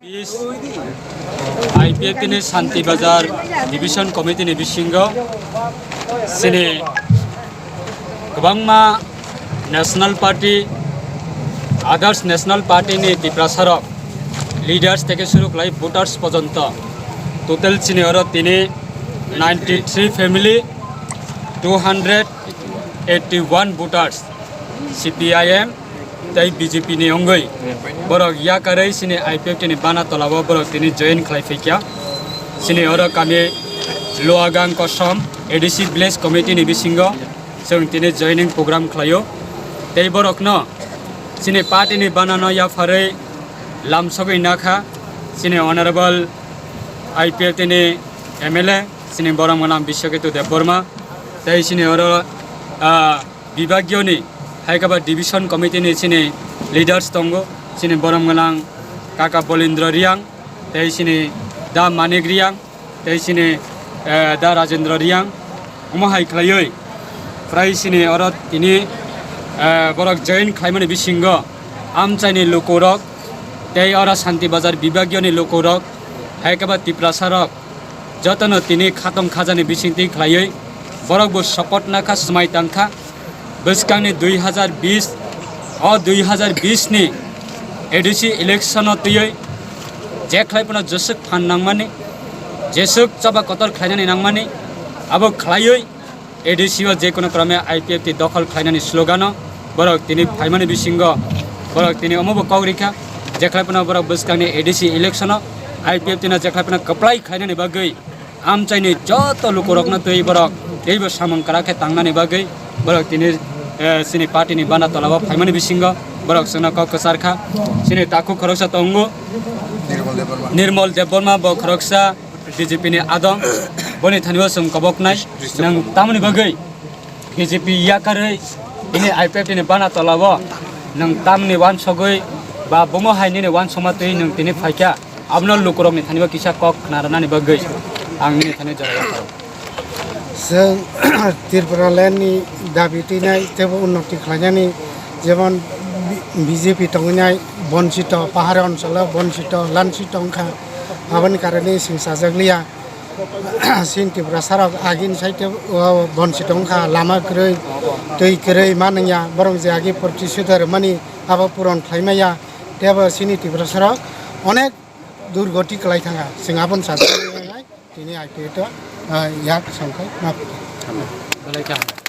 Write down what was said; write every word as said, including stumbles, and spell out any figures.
Bis I P F T ni Shanti Bazar Division Committee ni bisingo chini kwbangma National Party, others National Party ni Tiprasa rok, leaders theke suru khlai voters pojonto total chini oro tini ninety three family, two hundred eighty one voters, C P I M tei B J P ni wngwi borok yakarwi chini I P F T ni bana tolao borok tini join khlai phaikha. Chini oro kami Luagang Kosom A D C Village Committee ni bisingo chwng tini joining program khlaio. Tei borokno chini party ni banano yapharwi lamsogwi nakha chini Honorable I P F T ni M L A, chini borok mwnam Biswaketu Debbarma, tei chini oro, ah, Bibagiyoni hai khe ba division committee ni chini leaders tongo, chini borok gwnang kaka Bolindra Riyang, tei chini da Manik Riyang, tei chini, eh, da Rajendra Riyang. Omo hai khlaiwi prai chini oro tini, eh, borok join khlaimani bisingo amchaini lukurok tei oro Shanti Bazar bibagiyoni lukurok hai khe ba Tiprasa rok jotono tini khatong khajani bisingtwi khlaiwi borok bo support nakha, swmai tangkha. Bwskangni dui hazar bis, o dui hazar bis ni A D C election o twiwi je khlai phano jeswk phan nangmani, jeswk choba kotor khlainani nangmani, abo khlaiwi A D C o je kono krome I P F T dokhol khlainani slogan o borok tini phaimani bisingo borok tini omo bo kok rikha, je khlai phano borok bwskangni A D C election o I P F T no je khlai phano kwplai khlainani bagwi amchaini joto lukurokno twi borok teibo samung kwrak khe tangnani bagwi borok tini, eh, chini party ni bana tolao phaimani bisingo borok chwngno kok kwchar kha. Chini takhuk khoroksa tongo Nirmal Debbarma, bo khoroksa B J P ni adong, boni thani o chwng koboknai. Nwng tamoni bagwi B J P yakarwi bini I P F T ni bana tolao nwng tamni wansogwi ba bomo hai nini wansokma twi nwng tini phaikha, abono lukurokni thani o kisa kok khna rwnani bagwi ang nini thani jora yapharo. Chwng Tripura land ni dabi twinai teibo unnoti khlainani, jemon B J P tongwinai bonchito, pahari oncholo bonchito, lansito wngkha, aboni karone chwng chajakliya. Chini Tiprasa rok agini side o bonsi tongkha, lama kwrwi, twi kwrwi manwngya, borok je agi protisuda rwmani abo puron khlai maya, tei bo chini Tiprasa rok onek durgoti kwlai thangkha, chwng aboni sajagwi tini I P F T o, ah, yak songkhai ma phaikha.